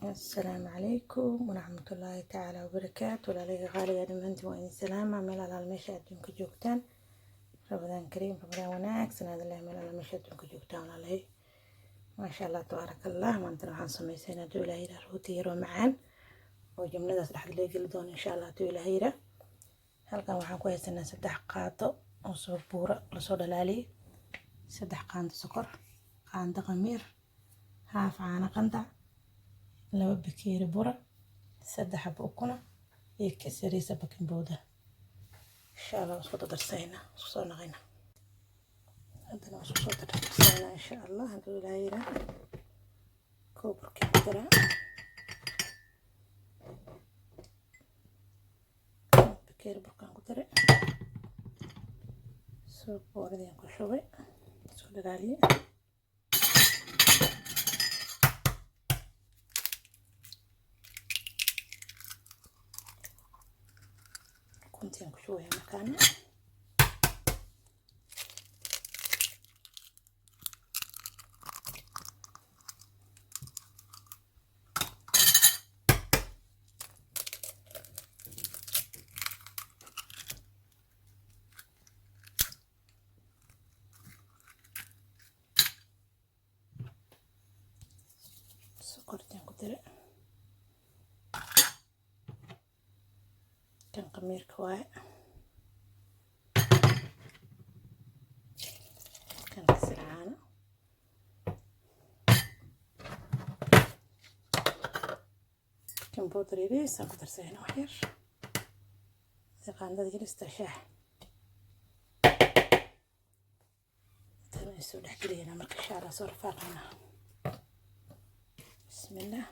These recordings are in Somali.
Asalaamu calaykum waraxmatullaahi tacaala wabarakaatu. Walaaleyga qaaliga, dhammaantiin waa idin salaama meel alaal meesha adduunka joogtaan. Ramadaan kariim, Ramadaan wanaagsan aad leh meel alaal meesha adduunka joogtaan, walaalahay. Maasha Allah, tabaaraka Allah. Maantana waxaan samaysaynaa, hadduu Ilaahay yidhaah, rooti yaroo macaan oo jumladaas dhexda laga geli doono, insha Allah, hadduu Ilaahay yidhaah. Halkan waxaan ku haysanaa 3 qaado oo subag buura lasoo dhalaaliyey, 3 qaando sokor, qaando khamiir, haaf caano qandac, 2 bakeeri bura, 3 xabo ukuna iyo kasariisa baking powder. Insha Allah waan isku dardarsaynaa, isku soo naqaynaa. Haddana waan isku soo dardarsaynaa, insha Allah, hadduu Ilaahay yidhaah. Koob burkii ku daraa, bakeeri burkaan ku daray, subag buuradii ku shubay, soo dhalaaliyey. Ukuntiaan ku shubaya markaana. Sokortaan ku daray. Kan khamiirka waaye, kan kasir caano, kan powder yariis aan ku darsayna, wax yar si qaandada yarista shaah. Tan ay soo dhex geliyana marka, insha Allah, soo rafaaqayna. Bismillah.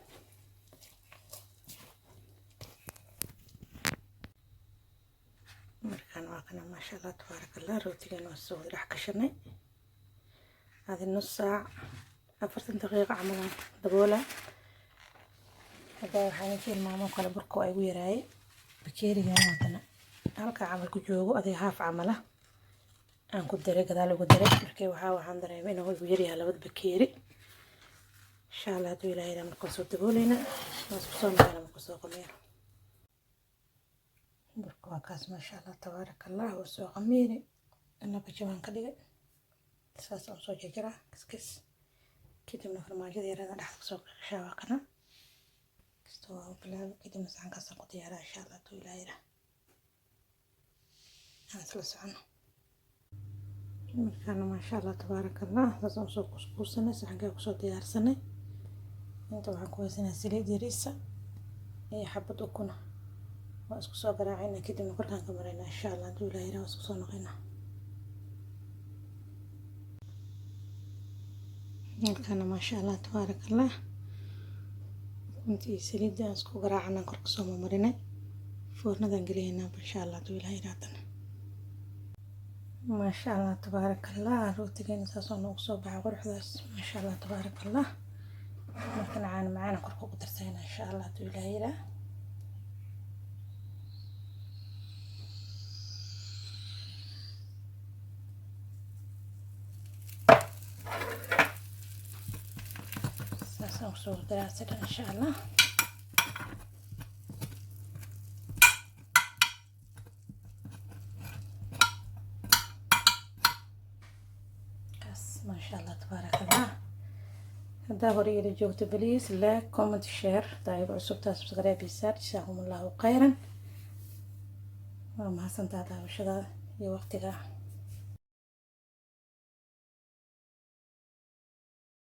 Markaan waa kana, maasha Allah, tabaaraka Allah. Rootigan waa soo wada dhex gashanay. Adi nus saac, 40 daqiiqo camal aan daboola. Hadda waxaan idinka ilmaamo kale, burka waa igu yaraayay. Bakeerigan haddana halka camal ku joogo, adiga haaf camala aan ku daray, gadaal ugu daray. Markii waxaan dareemay inuu igu yaryahay labada bakeeri. Insha Allah, hadduu Ilaahay yidhaah, markaan soo dabooleynaa, waan isku soo naqaynaa markuu soo qamiiro. Burka waa kaas, maasha Allah, tabaaraka Allah. Waa soo qamiiri, laba jawaan ka dhigay, saas aan soo jarjaraa kiskis. Kadibna farmaajada yarada dhexda kasoo qashaa, waa kana kastoo waa bilaabay. Kadibna saxankaasaan ku diyaaraa, insha Allah, hadduu Ilaahay yidhaah. Aan isla socono markaana. Maasha Allah, tabaaraka Allah. Saas aan usoo kuskuusanay, saxankaa kusoo diyaarsanay. Inta waxaan ku haysanaa saliid yariisa iyo xabad ukuna. Waa isku soo garaacayna, kadibna korkaan ka maraynaa, insha Allah, hadduu Ilaahay yidhaah. Waa isku soo noqonaa. Halkana, maasha Allah, tabaaraka Allah, ukuntii iyo saliidda aan isku garaacana kor kasoo marmarinay. Foornadaan geliyaynaa, insha Allah, hadduu Ilaahay yidhaahdana. Maasha Allah, tabaaraka Allah. Rootigeena saas oo noogu soo baxay, quruxdaas, maasha Allah, tabaaraka Allah. Markana caano macaana korka ugu darsayna, insha Allah, hadduu Ilaahay yidhaah. Saasaan kusoo daraa dhan, insha Allah. Kaas, maasha Allah, tabaaraka Allah. Haddaa hore ila joogto, please like, comment, share. Haddaa igu cusubtaa, subscribe iyo saar. Jasaakum Allahu khayran. Waa mahadsantaa daawashadaada iyo waqtiga.